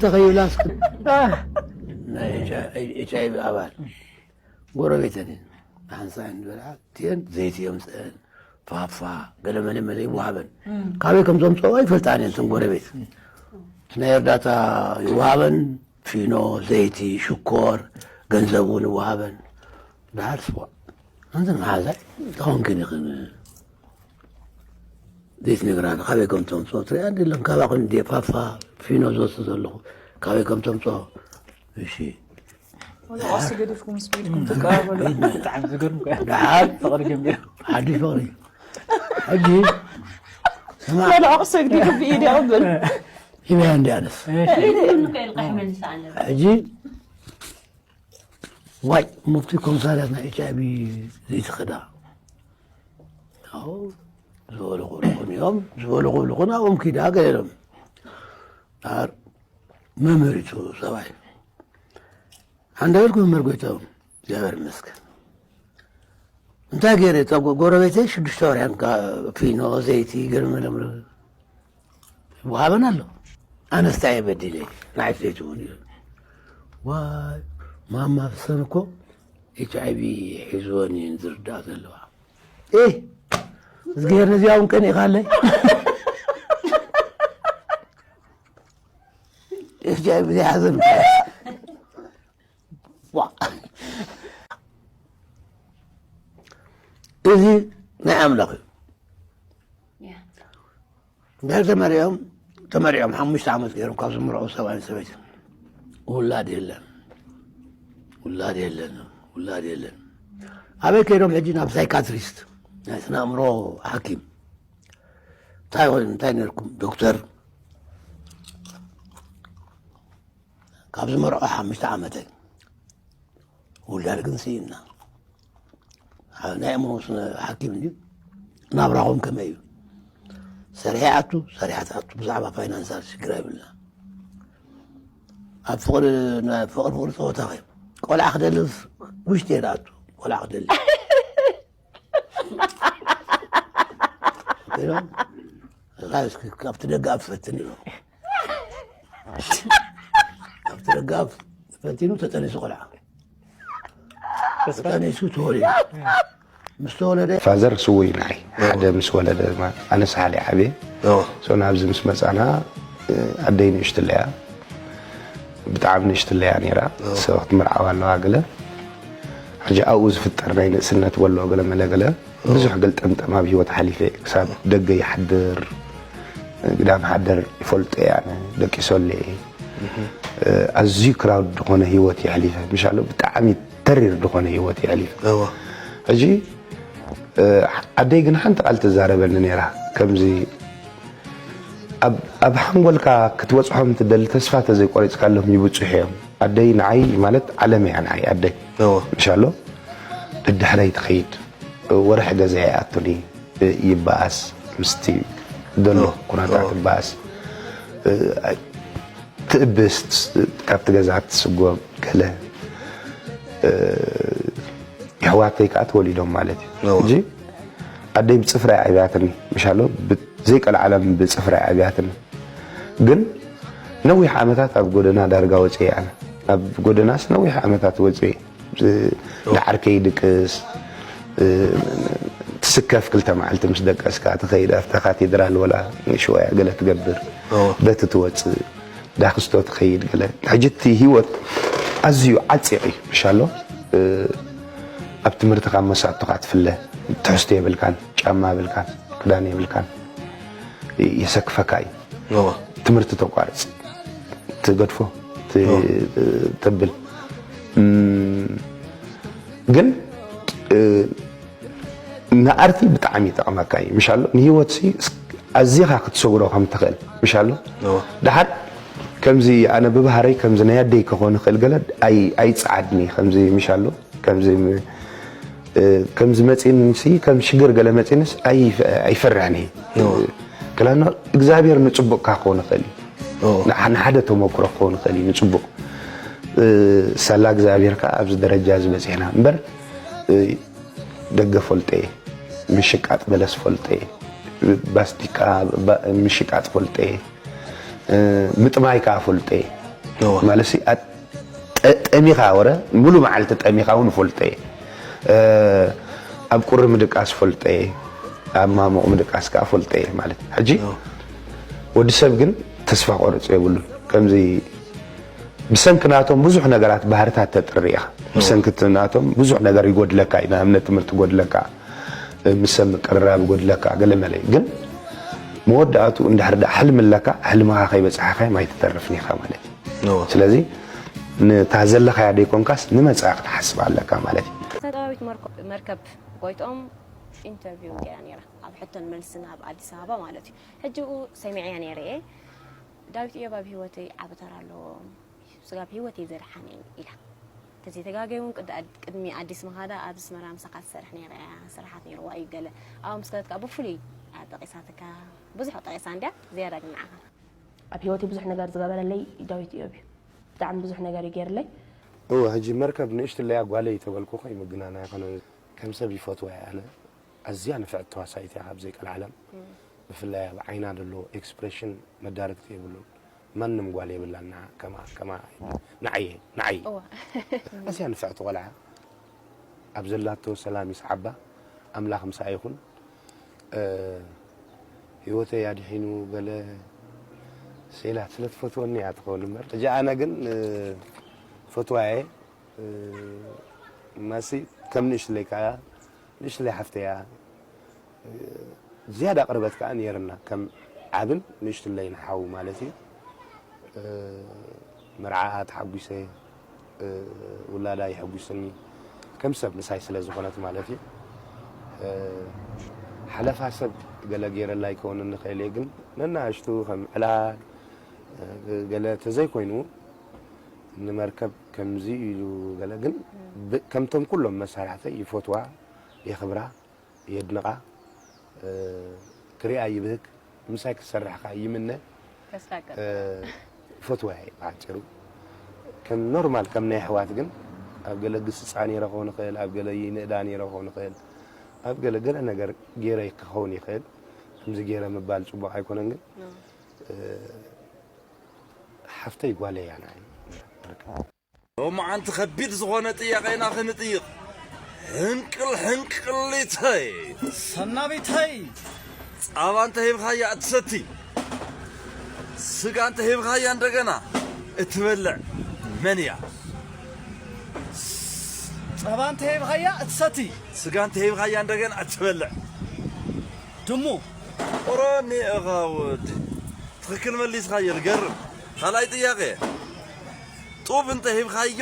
ተኸይብላ እስክ ናይ ኤች ኣይ ቪ ኣባል ጎረቤተን ሓንሳይ ንበልዓ ትየን ዘይቲ የምፅአን ፋፋ ገለ መለ መለ ይወሃበን። ካበይ ከም ዘምፅኦ ኣይፈልጣን እየን እተን ጎረቤት። ናይ እርዳታ ይወሃበን፣ ፊኖ፣ ዘይቲ፣ ሽኮር፣ ገንዘብ እውን ይወሃበን። ድሓር ስዋ ኣንተ መሓዛይ ተኾንክን ይኽን ዘይትነግራ ካበይ ከም ተምፅኦ ትሪኣ እንዲለን ካባኹን እንዲ ፋፋ ፊኖ ዝወስድ ዘለኹ ካበይ ከም ተምፅኦ። እሺ። ወላ ቁርሲ ገዲፍኩም ምስ ቤትኩም ትቀራረቡ። ብጣዕሚ ዝገርም እኮ እዩ። ድሓር ፍቕሪ ጀሚሩ። ሓድሽ ፍቕሪ ሕጂ ስማ ወላ ቁርሲ ገዲፍኩም ብኢድ ያቕብል። ሂበያ እንዲ ኣነስ ይህን ከይልቃሕ መልስ ኣለብ ሕጂ ዋይ ሙፍቲ ኮምሳርያት ናይ ኤች ኣይ ቪ ዘይትኸዳ ዝበሉ ክብልኹን እዮም ዝበሉ ክብልኹን ኣብኦም ኪዳ ገለ ኢሎም ዳር መምህር እዩ ሰብኣይ ሓንዳበልኩ መምህር ጎይታኦም እግዚኣብሔር ይመስገን እንታይ ገይረ እታ ጎ- ጎረቤተይ ሽዱሽተ ወርሕን ካ- ፊኖ ዘይቲ ገርመለምረ ይወሃበን ኣሎ ኣነስታ እየ በዲለ ንዓይ ሰይቲ እውን እዩ ዋይ ማማ ፍሰን እኮ ኤች ኣይ ቪ ሒዝወን እየን ዝርዳእ ዘለዋ እ እዝግሄር ነዚኣ እውን ቀኒእኻለይ ኤች ኣይ ቪ ዘይሓዘን ዋ እዚ ናይ ኣምላኽ እዩ እንድሕር ተመሪዖም ተመሪዖም ሓሙሽተ ዓመት ገይሮም ካብ ዝምርዑ ሰብኣይን ሰበይትን ውላድ የለን ውላድ የለን ውላድ የለን ኣበይ ከይዶም ሕጂ ናብ ሳይካትሪስት ናይ ስነ ኣእምሮ ሓኪም እንታይ ይኾን እንታይ ነርኩም ዶክተር ካብ ዝመርዖ ሓሙሽተ ዓመተይ ውላድ ግን ስኢና ናይ ኣእምሮ ስነ ሓኪም እዩ ናብራኹም ከመይ እዩ ሰሪሐ ኣቱ ሰሪሐ ትኣቱ ብዛዕባ ፋይናንሳል ሽግር ኣይብልና ኣብ ፍቕሪ ፍቕሪ ፍቕሪ ፀወታ ኸ ቆልዓ ክደልስ ውሽጢ እየ ዝኣቱ ቆልዓ ክደሊ ካብቲ ደጋፍ ፈትን ኢሎም ካብቲ ደጋፍ ፈቲኑ ተጠኒሱ ቆልዓ ተጠኒሱ ተወሊዱ ምስ ተወለደ ፋዘር ስውይ ንዓይ ሓደ ምስ ወለደ ኣነ ሳሕሊ ዓብየ ሶ ናብዚ ምስ መፃና ኣደይ ንእሽትለያ ብጣዕሚ ንእሽትለያ ነይራ ሰብ ክትምርዓዋ ኣለዋ ገለ ሕጂ ኣብኡ ዝፍጠር ናይ ንእስነት ወሎ ገለ መለ ገለ ብዙሕ ገልጠምጠም ኣብ ሂወት ሓሊፈ ክሳብ ደገ ይሓድር ግዳም ሓደር ይፈልጦ እየ ኣነ ደቂሶለ እየ ኣዝዩ ክራውድ ዝኾነ ሂወት የሕሊፈ ምሻሎ ብጣዕሚ ተሪር ዝኾነ ሂወት የሕሊፈ ሕጂ ኣደይ ግን ሓንቲ ቃል ትዛረበኒ ነይራ ከምዚ ኣብ ሓንጎልካ ክትበፅሖም ትደሊ ተስፋ ተዘይቆሪፅካሎም ይብፅሑ እዮም ኣደይ ንዓይ ማለት ዓለም እያ ንዓይ ኣደይ ምሻሎ ደድሕረይ ትኸይድ ወርሒ ገዛ ይኣቱኒ ይበኣስ ምስቲ ዘሎ ኩነታት ይበኣስ ትእብስ ካብቲ ገዛ ትስጎም ገለ የሕዋተይ ከዓ ተወሊዶም ማለት እዩ ሕጂ ኣደይ ብፅፍራ ዓብያትኒ ምሻሎ ዘይቀልዓለም ብፅፍራ ዓብያትኒ ግን ነዊሕ ዓመታት ኣብ ጎደና ዳርጋ ወፅየ ኣነ ኣብ ጎደናስ ነዊሕ ዓመታት ወፅየ ዳዓርከይ ድቅስ ትስከፍ ክልተ መዓልቲ ምስ ደቀስካ ትኸይድ ኣብታ ካቴድራል ወላ ሽወያ ገለ ትገብር በቲ ትወፅእ ዳክስቶ ትኸይድ ገለ ሕጂ እቲ ህይወት ኣዝዩ ዓፂቕ እዩ ምሻሎ ኣብ ትምህርትኻ መሳጥቶኻ ትፍለ ትሕዝቶ የብልካን ጫማ የብልካን ክዳን የብልካን የሰክፈካ እዩ ትምህርቲ ተቋርፅ ትገድፎ ተብል ግን ንኣርቲ ብጣዕሚ ይጠቕመካ እዩ ምሻሎ ንሂወት ኣዚኻ ክትሰግሮ ከም ትኽእል ምሻሎ ድሓር ከምዚ ኣነ ብባህረይ ከምዚ ናይ ኣደይ ክኾን ይኽእል ገለ ኣይፀዓድኒ ከምዚ ምሻሎ ከምዚ ከምዚ መፂንሲ ከም ሽግር ገለ መፂንስ ኣይፈርሕን እየ ክላኖ እግዚኣብሔር ንፅቡቅካ ክኾን ይኽእል እዩ ንሓደ ተመክሮ ክኾን ይኽእል እዩ ንፅቡቅ ሳላ እግዚኣብሔር ከዓ ኣብዚ ደረጃ ዝበፂሕና እምበር ደገ ፈልጠ ምሽቃጥ በለስ ፈልጠ ባስቲካ ምሽቃጥ ፈልጠ ምጥማይ ከዓ ፈልጠ እወ። ማለት ሲ፣ ኣት-፣ ጠ-፣ ጠሚኻ ወረ፣ ሙሉ መዓልቲ ጠሚኻ እውን እፈልጦ እየ። እ፣ ኣብ ቁሪ ምድቃስ እፈልጦ እየ፣ ኣብ ማሙቕ ምድቃስ ከኣ እፈልጦ እየ ማለት እዩ። ሕጂ እወ። ወዲ ሰብ ግን ተስፋ ቆርጽ የብሉን። ከምዚ ብሰንኪ ናቶም ብዙሕ ነገራት ባህርታት ተጥሪ ኢኻ። እወ። ብሰንኪ እቲ ናቶም ብዙሕ ነገር ይጎድለካ እዩ። ንኣብነት ትምህርቲ ይጎድለካ፣ ምስ ሰብ ምቅርራብ ይጎድለካ፣ ገለ መለ እዩ። ግን መወዳእቱ እንድሕር ደኣ ሕልሚ ኣለካ፣ ሕልምኻ ከይበጻሕካዮም ኣይትተርፍን ኢኻ ማለት እዩ። እወ። ስለዚ ነታ ዘለኻያ ደይኮንካስ ንመጻኢ ክትሓስብ ኣለካ ማለት እዩ። ተጋባዊት መርከ-፣ መርከብ ጎይትኦም ኢንተርቪው ገይራ ነይራ፣ ኣብ ሕቶን መልስን ኣብ ኣዲስ ኣበባ ማለት እዩ። ሕጂ ኡ ሰሚዐያ ነይረ እየ፣ ዳዊት ኢዮብ ኣብ ህይወተይ ዓቢ ተራ ኣለዎ፣ ስጋብ ህይወተይ ዘድሓነኒ ኢላ። ተዘይተጋገየ እውን ቅድ-፣ ኣድ-፣ ቅድሚ ኣዲስ ምኻዳ ኣብ ኣስመራ ምሳኻ ትሰርሕ ነይራ እያ፣ ስራሓት ነይርዋ እዩ ገለ። ኣብኡ ምስ ከደት ከኣ ብፍሉይ ጠቒሳትካ፣ ብዙሕ ጠቒሳ እንድያ፣ ዝያዳ ግን ንዓኻ። ኣብ ህይወተይ ብዙሕ ነገር ዝገበረለይ ዳዊት ኢዮብ እዩ። ብጣዕሚ ብዙሕ ነገር እዩ ገይርለይ። እወ፣ ሕጂ መርከብ ንእሽትለያ ጓለይ ተበልኩ ኸይምግናና ኣይኮነን። ከም ሰብ ይፈትዋ እየ ኣነ። ኣዝያ ንፍዕቲ ተዋሳኢት እያ ካብ ዘይቀልዓለም። እም። ብፍላይ ኣብ ዓይና ዘሎ ኤክስፕሬሽን መዳርግቲ የብሉን። ማንም ጓል የብላን ንዓ-፣ ከማ-፣ ከማ-፣ ንዓየ፣ ንዓየ። እዋ። ኣዝያ ንፍዕቲ ቆልዓ። ኣብ ዘላቶ ሰላም ይስዓባ። ኣምላኽ ምሳኣ ይኹን። እ፣ ህይወተይ ኣድሒኑ ገለ ሴላት ስለ ትፈትወኒ እያ ትኸውን እምበር። ሕጂ ኣነ ግን፣ እ፣ ፈትዋ እየ። እ፣ ማሲ ከም ንእሽትለይ ከኣ፣ ንእሽትለይ ሓፍተይ እያ። እ፣ ዝያዳ ቅርበት ከኣ ነይርና፣ ከም ዓብን ንእሽትለይን ሓው ማለት እዩ። እ፣ መርዓኣ ተሓጒሰ፣ እ፣ ውላዳ የሐጒስኒ፣ ከም ሰብ ምሳይ ስለ ዝኾነት ማለት እዩ። እ፣ ሓለፋ ሰብ ገለ ገይረላ ይከውን ንኽእል እየ፣ ግን ነናእሽቱ ከም ዕላል፣ እ፣ ገለ ተዘይኮይኑ፣ ንመርከብ ከምዚ ኢሉ ገለ፣ ግን ብ-፣ ከምቶም ኩሎም መሳርሕተይ ይፈትዋ፣ የኽብራ፣ የድንቓ፣ እ፣ ክሪኣ ይብህግ፣ ምሳይ ክትሰርሕ ከኣ ይምነ። ተስፋ ቀ- እ፣ ፈትዋ እየ ብሓጺሩ። ከም ኖርማል፣ ከም ናይ ኣሕዋት ግን ኣብ ገለ ግስጻ ነይረ ክኸውን ይኽእል፣ ኣብ ገለ ይንእዳ ነይረ ክኸውን ይኽእል፣ ኣብ ገለ፣ ገለ ነገር ገይረ ክኸውን ይኽእል። ከምዚ ገይረ ምባል ጽቡቕ ኣይኮነን ግን፣ ኖ። እ፣ ሓፍተይ ጓለይ እያ ንዓይ። ሎማዓንቲ ከቢድ ዝኾነ ጥያቄ ኢና ክንጥይቕ። ሕንቅል ሕንቅሊተይ። ሰናቢተይ። ጻባ እንተ ሂብኻያ እትሰቲ፣ ስጋ እንተ ሂብኻያ እንደገና እትበልዕ መን እያ? ጸባ እንተ ሂብኻያ እትሰቲ። ስጋ እንተ ሂብኻያ እንደገና እትበልዕ። ድሙ። ቁረኒ ኢኻ ወዲ። ትኽክል መሊስኻዮ፣ ዝገርም። ካልኣይ ጥያቄ። ጡብ እንተ ሂብኻዮ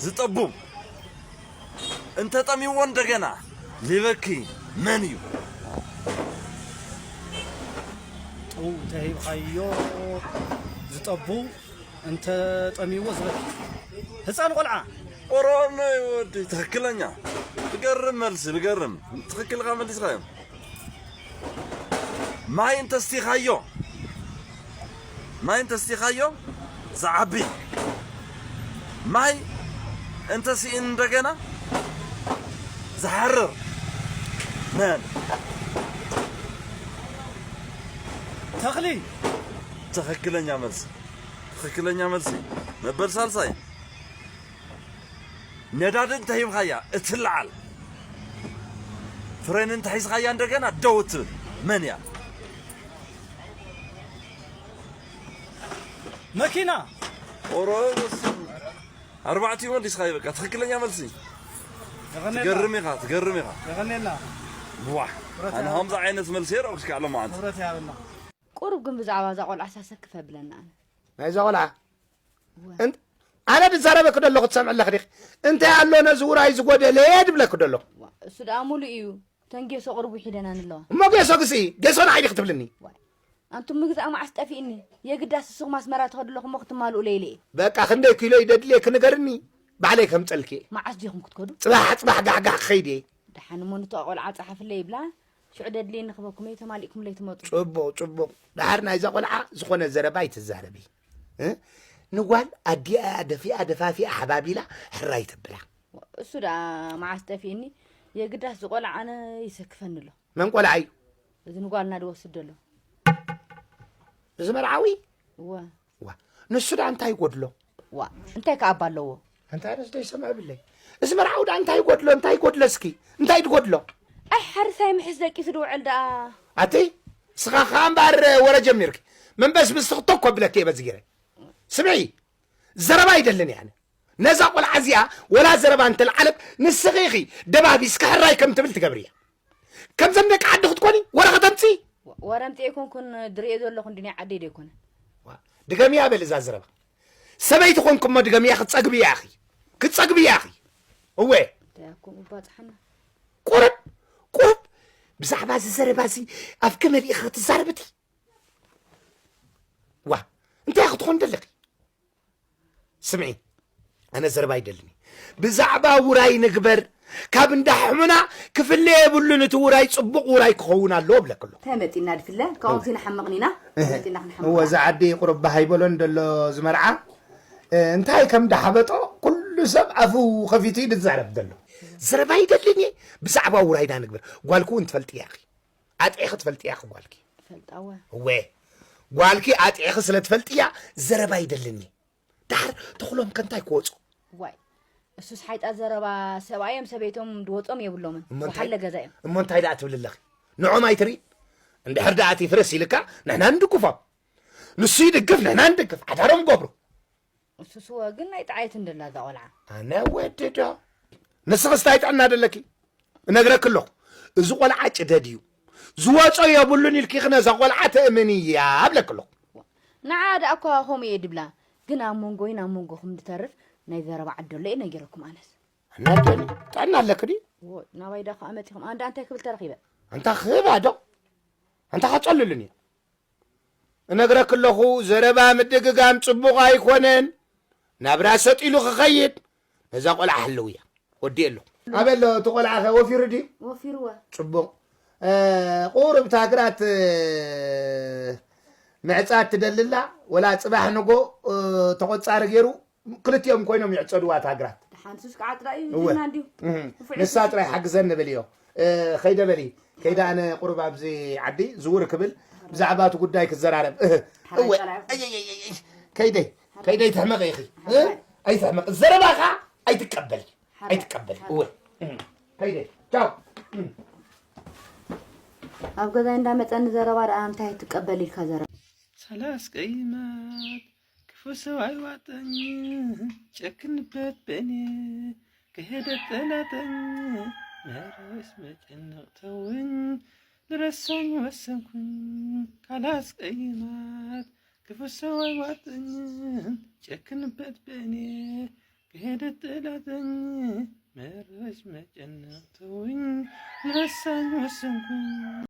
ዝጠቡብ፣ እንተ ጠሚዎ እንደገና ሊበኪ መን እዩ? ጡብ እንተ ሂብኻዮ ዝጠቡ፣ እንተ ጠሚዎ ዝበኪ ህፃን ቆልዓ። ኦሮኖ ወዲ ትኽክለኛ። ዝገርም መልሲ፣ ዝገርም። ትኽክልካ መሊስካዮ። ማይ እንተስቲኻዮ፣ ማይ እንተስቲኻዮ ዝዓቢ፣ ማይ እንተስኢን እንደገና ዝሓርር መን? ተኽሊ። ትኽክለኛ መልሲ፣ ትኽክለኛ መልሲ። መበል ሳልሳይ። ነዳዲ እንተሂብኻያ እትለዓል፣ ፍሬን እንተሒዝኻያ እንደገና ደው እትብል መን እያ? መኪና። ኦሮ፣ በስመ። ኣርባዕቲኡ መሊስኻዮ፣ በቃ ትኽክለኛ መልሲ። የቐኔልና። ትገርም ኢኻ፣ ትገርም ኢኻ። የቐኔልና። ዋሕ፣ ክብረት ኣነ ይሃበልና። ከምዚ ዓይነት መልሲ የረእኩ እስካዕ ሎማዓንቲ። ክብረት ይሃበልና። ቁሩብ ግን ብዛዕባ እዛ ቆልዓ ሳሰክፍ ኣብለና ኣነ። ናይዛ ቆልዓ? እወ። እንት-፣ ኣነ ድዛረበኪ ደለኹ ትሰምዒ ኣለኺ ዲኺ? እንታይ ኣሎ ነዚ ውራይ ዝጎደለ ድብለኪ ደለኹ። ዋ፣ እሱ ደኣ ሙሉእ እዩ። እተን ጌሶ ቅርቡ ሒደናን ኣለዋ። እሞ ጌሶ ግዝኢ፣ ጌሶ ንዓይ ዲኺ ትብልኒ? ዋይ። ኣንቱም ምግዛእ መዓስ ጠፊእኒ? የግዳስ ንስኹም ኣስመራ ትኸዱ ኣለኹም እሞ ክትማልኡ ለይለ እየ። በቃ ክንደይ ኪሎ እዩ ደድልየኪ ንገርኒ፣ ባዕለይ ከምፀልኪ እየ። መዓስ ዲኹም ክትከዱ? ፅባሕ ፅባሕ ጋሕጋሕ ክኸይድ እየ። ደሓን እሞ ንቶ ቆልዓ ፀሓፍለይ ይብላ። ሽዑ ደድልየኒ ክበኩም እየ፣ ተማሊእኩምለይ ትመጡ። ፅቡቕ፣ ፅቡቕ። ደሓር ናይዛ ቆልዓ ዝኾነ ዘረባ ኣይትዛረቢ። እ? ንጓል ኣዲኣ እያ ደፊኣ፣ ደፋፊኣ፣ ሓባቢላ፣ ሕራይ ተብላ። እሱ ደኣ መዓስ ጠፊእኒ? የግዳስ ዝቆልዓ ኣነ ይሰክፈኒ ኣሎ። መን ቆልዓ እዩ? እዚ ንጓልና ድወስድ ዘሎ። እዚ መርዓዊ? እወ። ዋ፣ ንሱ ደኣ እንታይ ይጎድሎ? ዋ እንታይ ከኣባ ኣለዎ? እንታይ ደስ ደይ ሰምዕ ብለይ። እዚ መርዓዊ ደኣ እንታይ ይጎድሎ? እንታይ ይጎድሎ እስኪ? እንታይ ትጎድሎ? ኣይ ሓርሳይ ምሕስ ደቂሱ ድውዕል ደኣ። ኣቲ ስኻ ኸኣ እምበኣር ወረ ጀሚርኪ። መንበስ ምስ ትኽቶ ኮብለኪ እየ በዚ ገይረ። ስምዒ፣ ዘረባ ይደልን እየ ኣነ። ነዛ ቆልዓ እዚኣ ወላ ዘረባ እንተልዓለት ንስኺ ኢኺ ደባቢስኪ ሕራይ ከም ትብል ትገብርያ። ከምዘን ደቂ ዓዲ ክትኮኒ ወረ ከተምፂ ወረ ምፅእ ኣይኮንኩን ድርእዮ ዘለኹ እንድኒ ዓደይ ዶ ኣይኮነ። ድገምያ በል እዛ ዘረባ ሰበይቲ ኮንኩሞ ድገምያ ክትፀግብያ ኢኺ ክትፀግብያ ኢኺ እወ እንታይ ኣኮ ምባፅሓና ቁርብ ቁርብ ብዛዕባ እዚ ዘረባ እዚ ኣፍኪ መሊእኺ ክትዛረብቲ ዋ እንታይ ክትኾን ደለኺ ስምዒ ኣነ ዘረባ ይደልኒ ብዛዕባ ውራይ ንግበር ካብ እንዳ ሕሙና ክፍለ የብሉን እቲ ውራይ ፅቡቕ ውራይ ክኸውን ኣለዎ ብለክሎ እንታይ መፂና ድፍለ ካብኦም ሲና ሓመቕኒና መፂና ክንሓምቕ እወ እዚ ዓዲ ቁርብ ባህ ኣይበሎን ደሎ ዝመርዓ እንታይ ከም ዳሓበጦ ኩሉ ሰብ ኣፉ ከፊቱ እዩ ዝዛረብ ዘሎ ዘረባ ይደልን እየ ብዛዕባ ውራይና ንግበር ጓልኩ እውን ትፈልጥያ ኢኺ ኣጥዒኺ ትፈልጥያ ኢኺ ጓልኪ ፈልጣወ እወ ጓልኪ ኣጥዒኺ ስለ ትፈልጥያ ዘረባ ይደልን እየ ዳሕር ተኽሎም ከ እንታይ ክወፁ ዋይ እሱስ ሓይጣ ዘረባ ሰብኣዮም ሰበይቶም ድወፆም የብሎምን እሞ እንታይ- ወሓለ ገዛ እዮም እሞ እንታይ ደኣ ትብል ኣለኺ ንዖም ኣይትርኢ እንድሕር ደኣ እቲ ፍረስ ኢልካ ንሕና ንድግፎም ንሱ ይድግፍ ንሕና ንድግፍ ዓዳሮም ገብሩ እሱስወ ግን ናይ ጥዓየት እንደላ እዛ ቆልዓ ኣነ ወዲ ዶ ንስኽስ እንታይ ጥዕና ደለኪ እነግረኪ ኣለኹ እዚ ቆልዓ ጭደድ እዩ ዝወፆ የብሉን ኢልኪ ነዛ ቆልዓ ተእምንያ እብለኪ ኣለኹ ንዓ ደኣ እኳ ከምኡ እየ ድብላ ግን ኣብ መንጎይን ኣብ መንጎኹም ድተርፍ ናይ ዘረባ ዓዲ ኣሎ እየ ነጊረኩም ኣነስ ኣናደኒ ጥዕና ኣለኪ ድዩ ዎ ናባይ ዳ ከዓ መፂኹም ኣንዳ እንታይ ክብል ተረኺበ ኣንታ ክህባ ዶ ኣንታ ከፀልሉን እዩ እነግረኪ ኣለኹ ዘረባ ምድግጋም ፅቡቕ ኣይኮነን ናብራ ሰጢሉ ክኸይድ ነዛ ቆልዓ ሕልው እያ ወዲእ ኣለኹ ኣበሎ እቲ ቆልዓ ኸ ወፊሩ ድዩ ወፊርወ ፅቡቕ ቁሩብ ታግራት ምዕፃድ ትደልላ ወላ ፅባሕ ንጎ ተቆፃሪ ገይሩ ክልቲኦም ኮይኖም ይዕፀድዋ ታግራት ሓንሱስ ከዓ ጥራይ እዩ እወ። ጅና እንዲሁ እህ፣ ንሳ ጥራይ ሓግዘኒ በልዮ እ፣ ከይደ በሊ ከይደ ኣነ ቁሩብ ኣብዚ ዓዲ ዝውር ክብል ብዛዕባ እቲ ጉዳይ ክዘራረብ እህ፣ እወ፣ እይ፣ እይ፣ እይ፣ እይ፣ ከይደይ ከይደይ ትሕመቂ ኢኺ እ? ኣይትሕመቂ ዘረባኻ ኣይትቀበል ኣይትቀበል እወ እህ፣ ከይደይ ቻው እህ። ኣብ ገዛይ እንዳመፀኒ ዘረባ ደኣ እንታይ ትቀበል ኢልካ ዘረባ ሳላስቀይማት ክፉ ሰው ኣይዋጠኝ ጨክንበት በእኔ ከሄደ ጠላተኝ መረስ መጨነቅ ተውኝ ልረሳኝ ወሰንኩኝ ካላስቀይማት ክፉ ሰው አይዋጠኝ ጨክንበት በእኔ ከሄደ ጠላተኝ መረስ መጨነቅ ተውኝ ልረሳኝ ወሰንኩኝ